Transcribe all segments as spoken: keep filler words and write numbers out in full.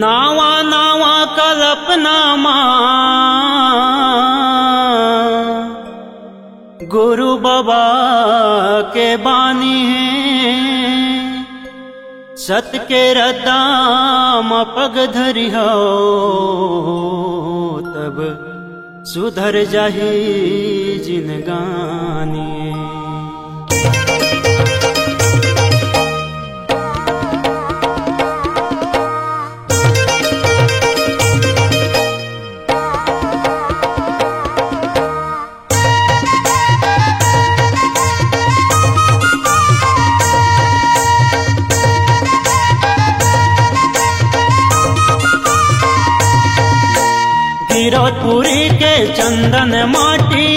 नावा नावा कल्पना मा गुरु बाबा के बानी हे, सत के रद्दा म पग धरिहव तब सुधर जाही जिनगानी। गिरौदपुरी के चंदन माटी,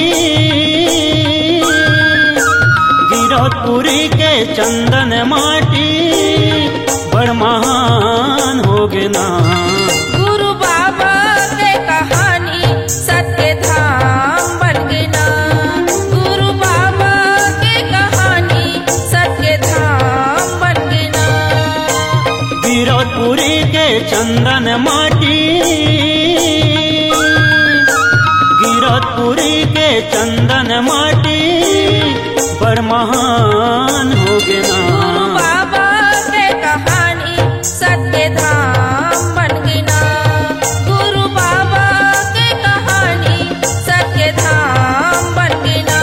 गिरौदपुरी के चंदन माटी बड़ महान हो गे ना। गुरु बाबा के कहानी सत्य धाम बन गे ना। गुरु बाबा के कहानी सत्य धाम बन गे ना। गिरौदपुरी के चंदन माटी, गिरौदपुरी के चंदन माटी बड़ महान हो गे ना। गुरु बाबा के कहानी सत्य धाम बन गे ना। गुरु बाबा के कहानी सत्य धाम बन गे ना।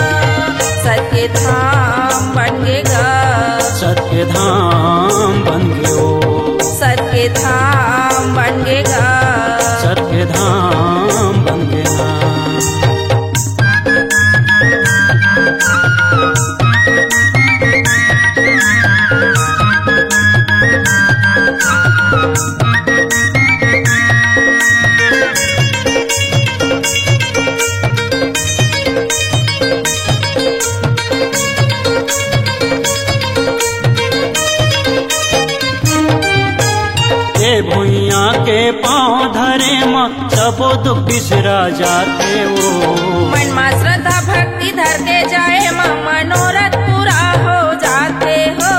सत्य धाम बन गे गा। सत्य धाम बन गे ओ। सत्य धाम बन गे गा। सत्य धाम बन गे ना। ए भुइयां के पांव धरे म सबो दुख बिसरा जाथे ओ। मन मा श्रद्धा भक्ति धर के जाए म मनोरथ पूरा हो जाथे हो।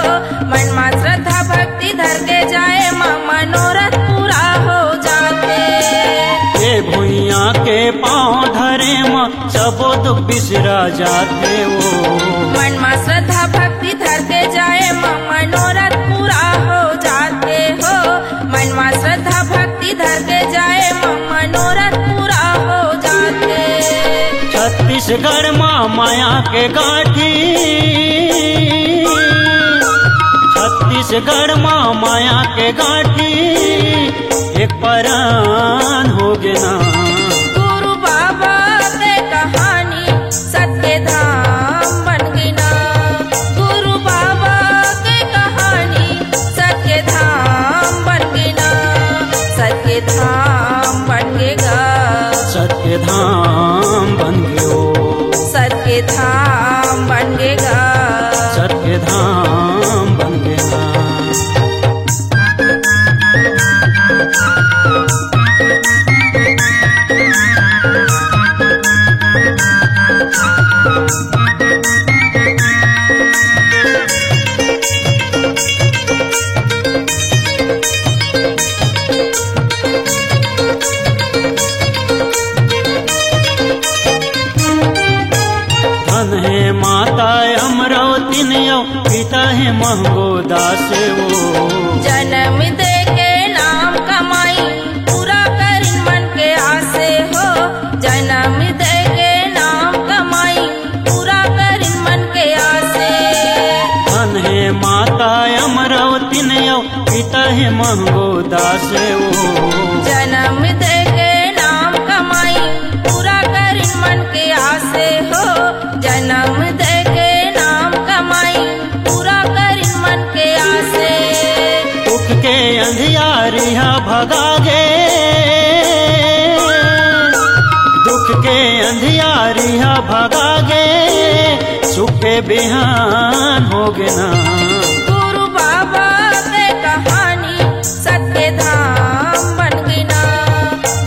मन मा श्रद्धा भक्ति धर के जाए म मनोरथ पूरा हो जाथे। ए भुइयां के पांव धरे म सबो दुख बिसरा जाथे ओ। मन मा श्रद्धा भक्ति धर के जाए म मनोरथ पूरा हो जाथे हो। मन मा श्रद्धा भक्ति धर के जाए म मनोरथ पूरा हो जाथे। छत्तीसगढ़ मा माया के गांठी, छत्तीसगढ़ मा माया के गांठी एक परान हो गे ना। गुरु बाबा के कहानी सत्य धाम बन गे ना। गुरु बाबा के कहानी सत्य धाम बन गे ना। सत्य धाम बन गे गा। सत्य धाम बन गे ओ। सत्य धाम बन गे गा। सत्य धाम बन गे ना। धन हे माता अमरौतिन अउ पिता हे महंगो दास ओ। जनम दे के नाम कमाई, पूरा करिन मन के आसे हो। जनम दे के नाम कमाई, पूरा करिन मन के आसे। धन हे माता अमरौतिन अउ पिता हे महंगो दास ओ। जनम दे के नाम कमाई, पूरा करिन मन के आसे हो। जनम दे के नाम कमाई, पूरा करिन मन के आसे। दुख के अंधियारी हा भगा गे, दुख के अंधियारी हा भगा गे, सुख के बिहान हो गे ना। गुरु बाबा के कहानी सत्य धाम बन गे ना।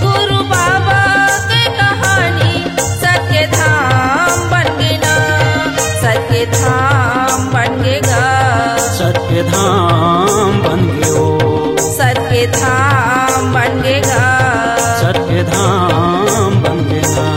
गुरु बाबा के कहानी सत्य धाम बन गे ना। सत्य धाम बन गे गा। सत्य धाम बन गे ओ। धाम बन गे गा। सत के धाम बन गे गा।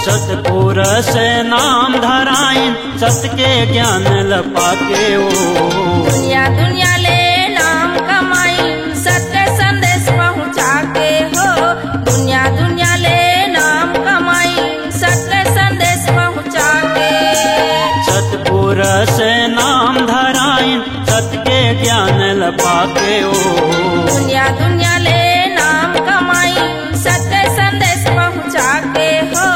सतपुरुष नाम धराइन, सत के ज्ञान ल पाके ओ। दुनिया दुनिया ले नाम कमाइन, सत के संदेश पहुँचा के हो। दुनिया दुनिया ले नाम कमाइन, सत के संदेश पहुँचा के। सतपुरुष नाम धराइन, सत के ज्ञान ल पाके ओ। दुनिया दुनिया ले नाम कमाइन, सत के संदेश पहुँचा के हो।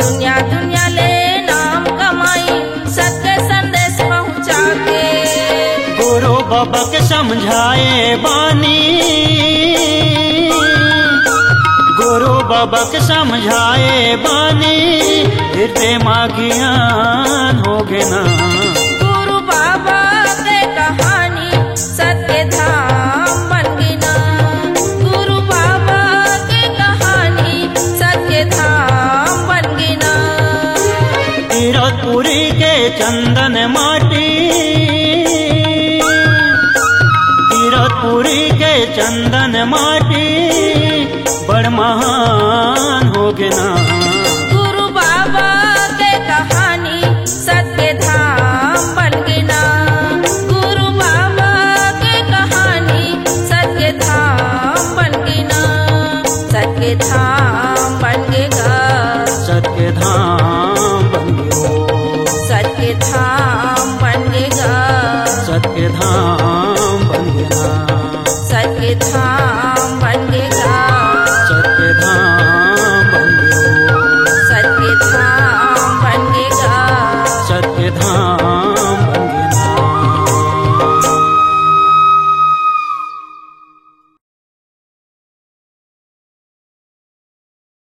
दुनिया दुनिया ले नाम कमाइन, सत के संदेश पहुँचा के। गुरु बाबा के समझाए बानी, गुरु बाबा के समझाए बानी, हृदय मा ज्ञान हो गे ना। गुरु बाबा के कहानी सत के धाम बन गे ना। गुरु बाबा के कहानी सत के धाम बन गे ना। तीरथपुरी के चंदन माटी, तीरथपुरी के चंदन माटी, बड़ महान हो गे ना। गुरु बाबा के कहानी सत के धाम बन गे ना। गुरु बाबा के कहानी सत के धाम बन गे ना। सत के धाम बन गे गा। सत के धाम बन गे ओ। सत के धाम बन गे गा। सत के धाम बन गे ना।